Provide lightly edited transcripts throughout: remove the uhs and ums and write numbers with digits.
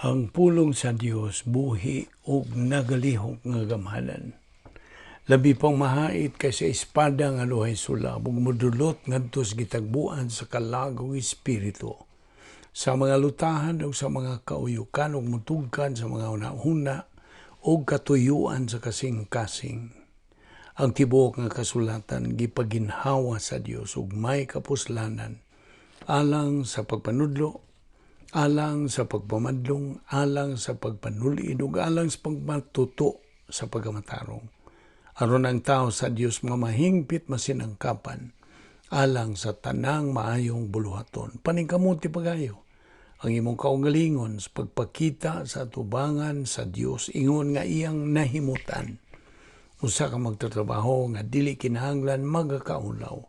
Ang pulong sa Dios buhi ug nagalihok nga gamhanan. Labi pang mahait kaysa espada nga luhay sulab ug modulot ngadto sa gitagbuan sa kalag ug espiritu, sa mga lutahan ug sa mga kauyukan, ug mutugkan sa mga hunahuna ug katuyuan sa kasing-kasing. Ang tibuok nga kasulatan gipaginhawa sa Dios ug may kapuslanan alang sa pagpanudlo, alang sa pagpamadlong, alang sa pagpanulid ug alang sa pagmatuto sa pagkamatarong, aron ang tao sa Dios nga mahingpit masinangkapan alang sa tanang maayong buluhaton. Paningkamuti pagayo ang imong kaugalingon sa pagpakita sa atubangan sa Dios ingon nga iyang nahimutan. Usa ka magtatrabaho nga dili kinahanglan magakaulaw,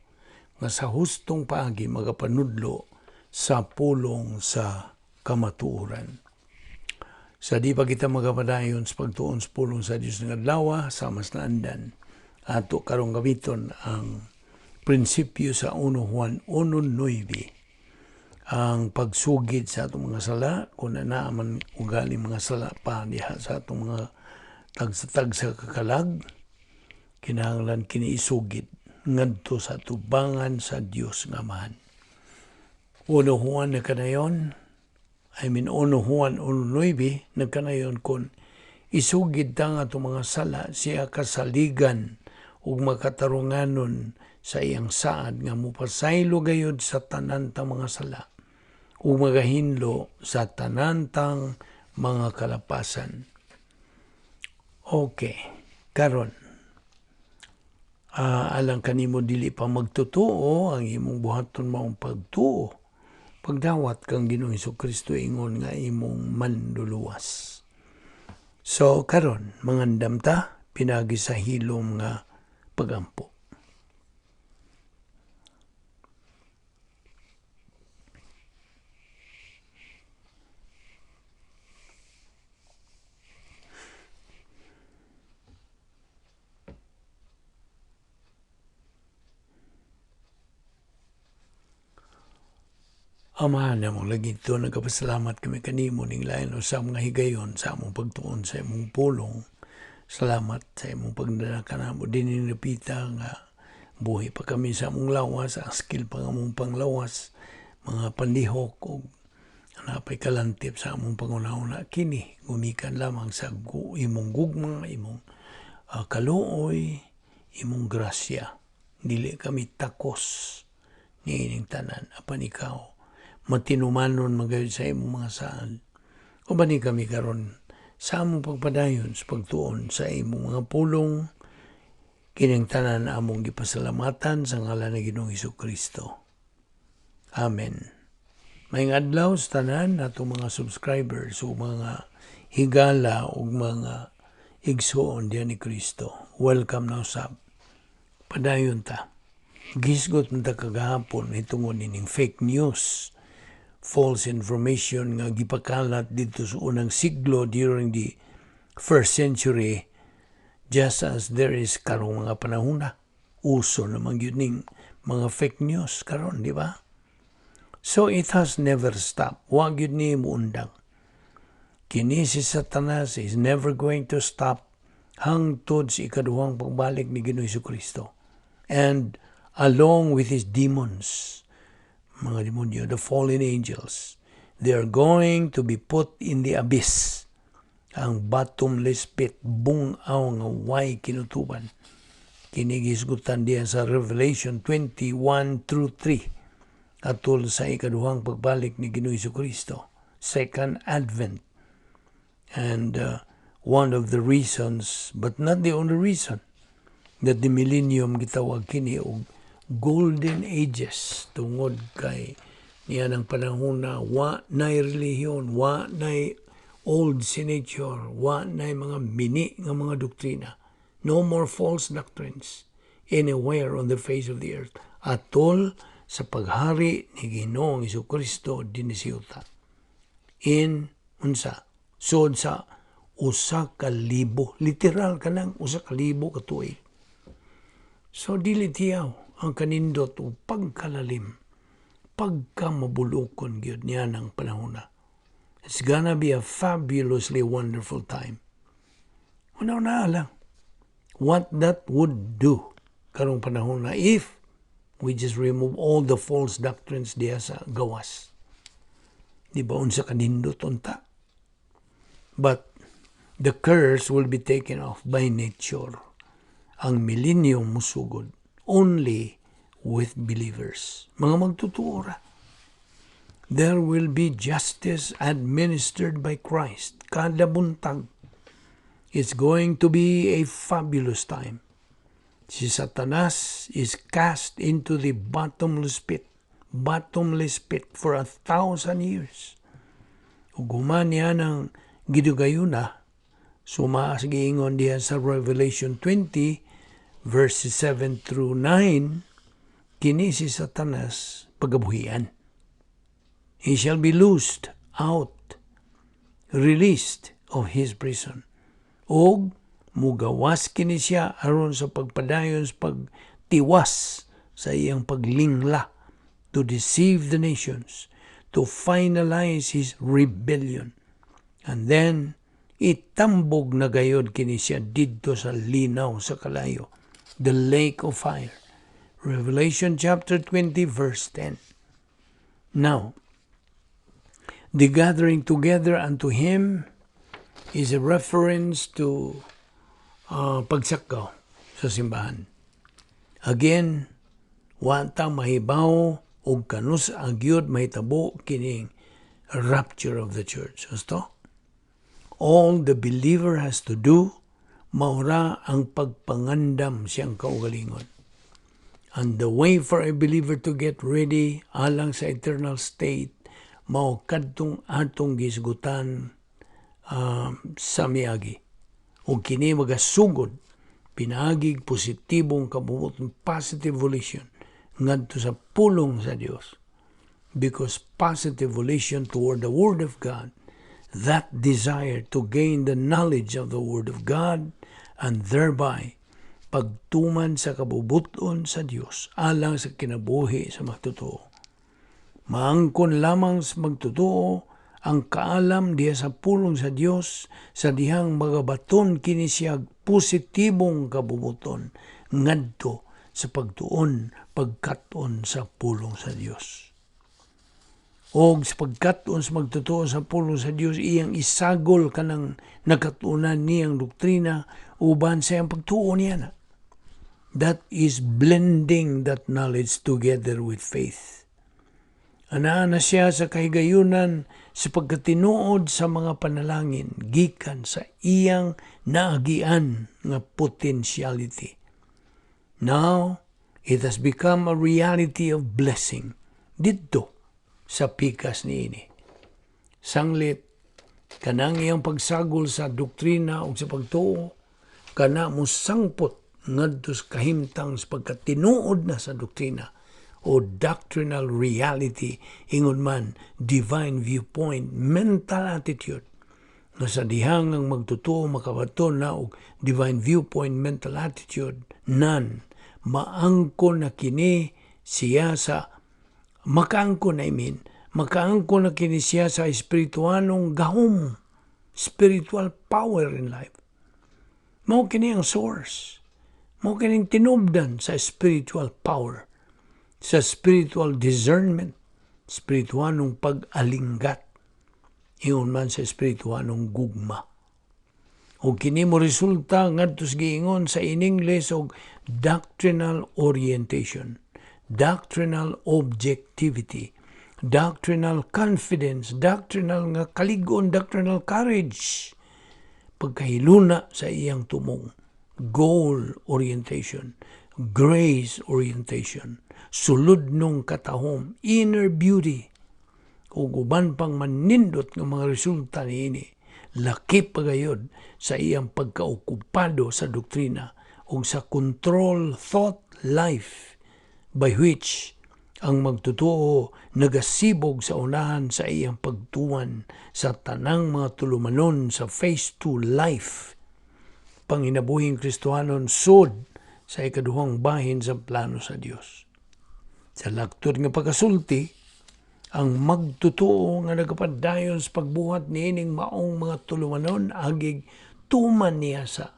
nga sa hustong paagi magapanudlo sa pulong sa kamatuoran. Sa di pa kita magapadayon sa pagtuon sa pulong sa Dios ng adlaw, sa mas naandan, ato karong gamiton ang prinsipyo sa 1 Juan 1:9, ang pagsugid sa atong mga sala, kung na man ugali mga sala pa diha sa atong mga tagsa-tagsa kakalag, kinahanglan kini isugid ngadto sa tubangan sa Dios nga Amahan. 1 Juan na kanayon, I mean 1 Juan 1:9 nagkanayon, "Kung isugid ta ang atong mga sala, siya kasaligan ug makatarunganon sa iyang saad nga mupasaylo gayud sa tanan tang mga sala ug magahinlo sa tanan tang mga kalapasan." Okay, karon alang kanimo dili pa magtotoo, ang imong buhaton maong pagtuo, pagdawat kang Ginoong Kristo ingon nga imong manluluwas. So karon mangandam ta pinagi sa hilom nga pagampo. Amahan namong langitnon, nagapasalamat kami kanimo ning lain sa mga higayon sa among pagtuon sa imong pulong. Salamat sa imong pagdala kanamo dinhi napita nga buhi pa kami sa among lawas, askil pa nga among panglawas, mga panlihok ug napay kalantip sa among panghuna-huna. Kini gumikan lamang sa imong gugma, imong kaluoy, imong grasya. Dili kami takos niining tanan apan ikaw matinumanon magayod sa imong mga saad. Ubani kami karon sa among pagpadayon sa pagtuon sa imong mga pulong. Kining tanan among gipasalamatan sa ngalan ni Ginoong Kristo. Amen. Maayong adlaw sa tanan natong mga subscribers ug mga higala ug mga igsuon diyan ni Kristo. Welcome na usab. Padayon ta. Gisgot man ta kagahapon hitungod nining fake news, false information nga gipakalat dito sa unang siglo, during the first century, just as there is karong mga panahon na. Uso naman gyud ning mga fake news karon, di ba? So it has never stopped. Wa gyud ni muundang. Kini si Satanas is never going to stop hangtod sa ikaduhang pagbalik ni Ginoong Kristo. And along with his demons, mga demonyo, the fallen angels, they are going to be put in the abyss, ang bottomless pit, bungaw nga way kinutuban. Kini gihisgutan diya sa Revelation 21 through 3, atol sa ikaduhang pagbalik ni Ginoong Kristo, Second Advent. And one of the reasons, but not the only reason, that the millennium gitawag kini og golden ages, tungod kay niya ng panahon na wa nay relihiyon, wa nay old nature, wa nay mga mini nga mga doktrina. No more false doctrines anywhere on the face of the earth. Atol sa paghari ni Ginoong Kristo dinhi sa yuta. In unsa? Sud sa 1,000, literal kanang 1,000 ka tuig. So dili tiyaw ang kanindot o pagkalalim, pagkamabulukon gyud niya ng panahon na. It's gonna be a fabulously wonderful time. Una-una lang what that would do karong panahon na if we just remove all the false doctrines diya sa gawas. Di ba unsa kanindot unta? But the curse will be taken off by nature. Ang millennium musugod only with believers. Mga magtutuo ra. There will be justice administered by Christ kada buntag. It's going to be a fabulous time. Si Satanas is cast into the bottomless pit for 1,000 years. Ug human niya ng gidugayuna, suma sa giingon diha sa Revelation 20, verses 7 through 9, kini si Satanas pagabuhian. He shall be loosed out, released of his prison. Og mugawas kini siya aron sa pagpadayon sa pagtiwas sa iyang paglingla, to deceive the nations, to finalize his rebellion. And then, itambog na gayod kini siya didto sa linaw sa kalayo, the lake of fire. Revelation chapter 20 verse 10. Now, the gathering together unto him is a reference to pagsakaw sa simbahan. Again, wa ta mahibaw og kanus-a gyud mahitabo kining rapture of the church. Gusto? All the believer has to do mao ra ang pagpangandam siyang kaugalingon. And the way for a believer to get ready alang sa eternal state mao kadtong atong gisgutan sa miagi. Ug kini magasugod pinaagig positibong kabubut-on, positive volition ngadto sa pulong sa Dios. Because positive volition toward the Word of God, that desire to gain the knowledge of the Word of God, and thereby pagtuman sa kabubuton sa Dios alang sa kinabuhi sa magtotoo. Maangkon lamang sa magtotoo ang kaalam diha sa pulong sa Dios sa dihang magabaton kini siya positibong kabubuton ngadto sa pagtuon, pagkat-on sa pulong sa Dios. Og sa pagkat-on sa magtotoo sa pulong sa Dios, iyang isagol kanang nakatunan niyang doktrina uban sa iyang pagtuo niya na. That is blending that knowledge together with faith. Anaa na siya sa kahigayunan sa pagkatinuod sa mga panalangin gikan sa iyang naagian nga potentiality. Now, it has become a reality of blessing didto sa pikas niini. Sanglit, kanang iyang pagsagol sa doktrina o sa pagtuo, kana mo sangpot ngadto sa kahimtang sa pagkatinuod na sa doktrina o doctrinal reality, ingon man divine viewpoint, mental attitude, nga sa dihang ang magtotoo makabaton na og divine viewpoint, mental attitude, nan maangkon na kini siya sa makaangkon, I mean, makaangkon na kini siya sa espirituanong gahom, spiritual power in life. Mao kini ang source. Mao kining tinubdan sa spiritual power, sa spiritual discernment, spirituanong pag-alinggat, ingon man sa espirituanong gugma. O kini mo resulta ngadto sa giingon sa in English og doctrinal orientation, doctrinal objectivity, doctrinal confidence, doctrinal nga kaligon, doctrinal courage, pagkahiluna sa iyang tumong, goal orientation, grace orientation, suludnong katahom, inner beauty, ug uban pang manindot nga mga resulta niini, lakip pagayod sa iyang pagkaokupado sa doktrina ug sa control thought life by which ang magtotoo nagasibog sa unahan sa iyang pagtuwan sa tanang mga tulumanon sa phase 2 life, panginabuhing Kristohanon, sud sa ikaduhang bahin sa plano sa Dios. Sa laktod nga pagkasulti, Ang magtotoo nga nagapadayon sa pagbuhat niining maong mga tulumanon, agig tuman niya sa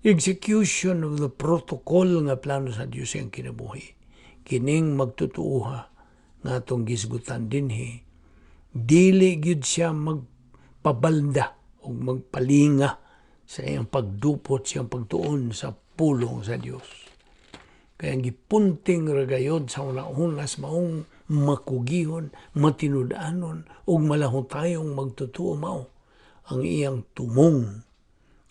execution of the protocol nga plano sa Dios iyang kinabuhi. Kining magtotooha nga atong gisgutan dinhi, dili gyud siya magpabalda o magpalinga sa iyang pagdupot, siyang pagtuon sa pulong sa Dios. Kaya ang gipunting ragayod sa una-una sa maong makugihon, matinud-anon, ug malahutayong magtotoo mao ang iyang tumong,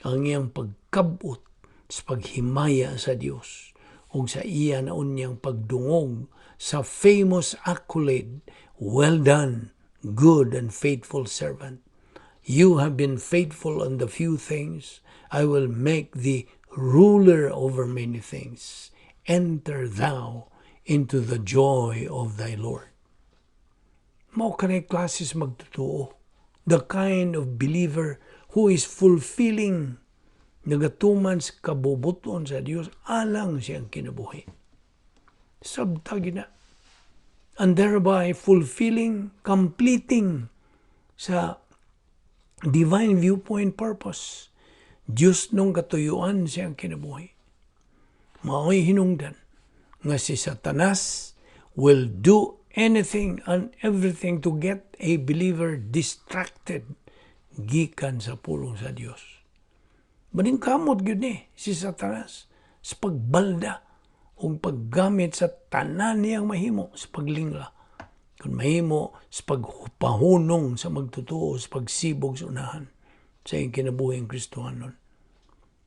ang iyang pagkabot sa paghimaya sa Dios ug sa iya na unyang pagdungog sa famous accolade, "Well done, good and faithful servant. You have been faithful on the few things. I will make thee ruler over many things. Enter thou into the joy of thy Lord." Mao kanay klases magtotoo. The kind of believer who is fulfilling, nagatuman sa kabubuton sa Dios alang siyang kinabuhi. Sabta na. And thereby fulfilling, completing sa divine viewpoint purpose. Diyos nung katuyuan siyang kinabuhi. Mao'y hinungdan nga si Satanas will do anything and everything to get a believer distracted gikan sa pulong sa Dios. Maning kamot gyud ni si Satanas sa pagbalda ug paggamit sa tanan niyang mahimo sa paglingla. Kung mahimo sa pagpahunong sa magtotoo sa pagsibog sa unahan sa iyang kinabuhing Kristohanon.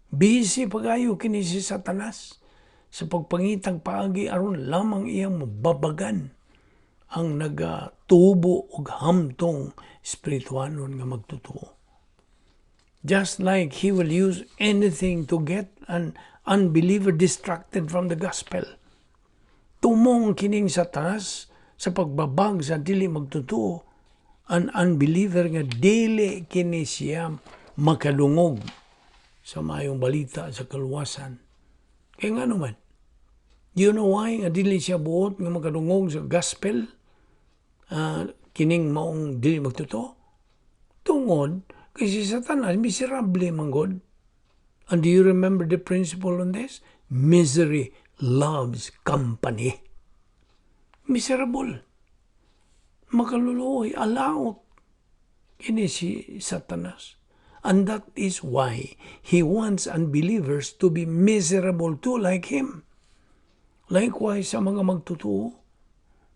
Busy pagayo kini si Satanas sa pagpangitag paagi aron lamang iyang mababagan ang nagatubo og hamtong espirituanon nga magtotoo. Just like he will use anything to get an unbeliever distracted from the gospel. Tumong kining Satanas sa pagbabag sa dili magtotoo, an unbeliever nga dili kini siya makadungog sa mayong balita sa kaluwasan. Kaya nga naman, you know why nga dili siya buot nga makadungog sa gospel? Kining maong dili magtotoo? Tungod kay si Satanas miserable man god. And do you remember the principle on this? Misery loves company. Miserable. Makaluluoy, alaot. Kini si Satanas. And that is why he wants unbelievers to be miserable too like him. Likewise sa mga magtotoo,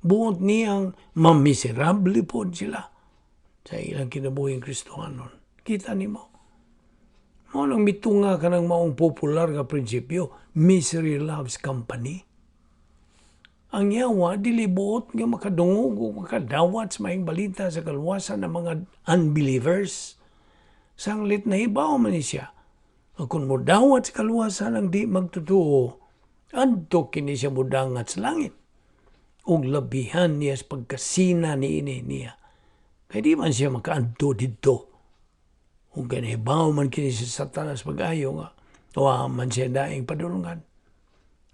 buot niyang mamiserable pod sila sa ilang kinabuhing Kristohanon. Kita nimo. Mao nang mitunga ka ng maong popular nga prinsipyo, misery loves company. Ang yawa, dili buot nga makadungog o makadawat sa maayong balita sa kaluwasan ng mga unbelievers. Sanglit nahibaw man ni siya. Kung modawat sa kaluwasan ang di magtotoo, adto kini siya mudangat sa langit. Ug labihan niya sa pagkasina ni ini niya. Kay di man siya makaadto didto. Ug nahibaw man kini si Satanas pag-ayo nga wa man siya daing padulungan.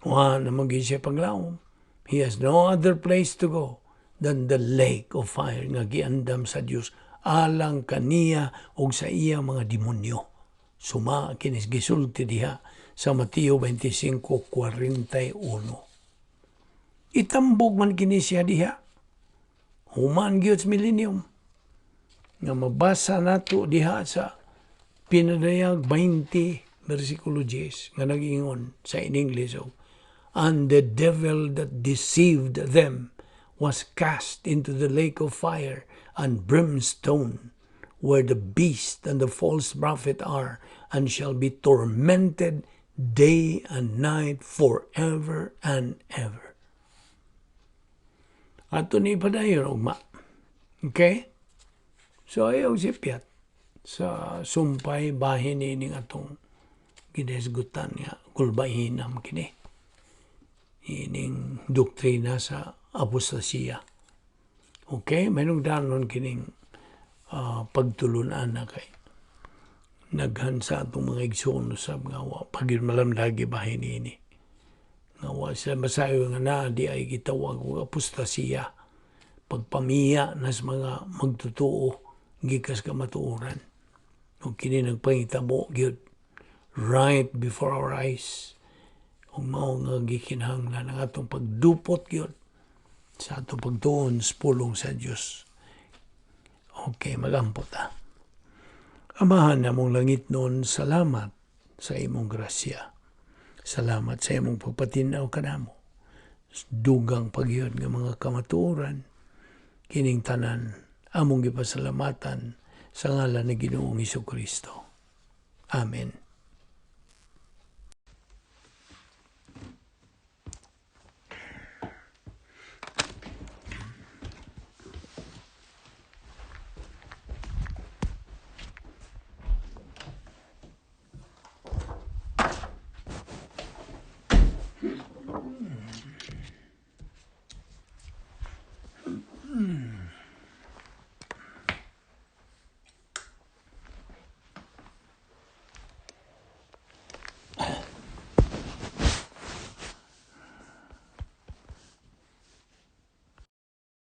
Wa naman gyud siya paglaom. He has no other place to go than the lake of fire nga giandam sa Dios alang kaniya ug sa iya mga demonyo. Suma kinis gisulti diha sa Mateo 25:41. Itambog man kini siya diha. Human gyud sa millennium. Nga mabasa nato diha sa Pinadayag 20 versikulo 10 nga nag-ingon sa in English, oh, "And the devil that deceived them was cast into the lake of fire and brimstone, where the beast and the false prophet are, and shall be tormented day and night forever and ever." Ato ni padayon ugma. Okay? So ayaw sipyat sa sumpay bahin nining atong ginesgutan nga kulbahinam kini ining doktrina sa apostasya. Okay, may danon kining pagtulunan na kay naghan sa atong mga igsoon sa nga wa pagid malamdagi bahin ini. Nga wa sila masayo nga naa di ay gitawag og apostasya. Pagpamiya na sa mga magtutuo gikas kamatuoran. Ug kini nagpangitabo gyud right before our eyes. Ug mao nga gikinahanglan ang atong pagdupot gyud sa atong pagtuon sa pulong sa Dios. Okay, magampo ta. Amahan namong langitnon, salamat sa imong grasya. Salamat sa imong pagpatinaw kanamo. Dugang pa gyud nga mga kamatuoran, kining tanan among gipasalamatan sa ngalan ni Ginoong Kristo. Amen.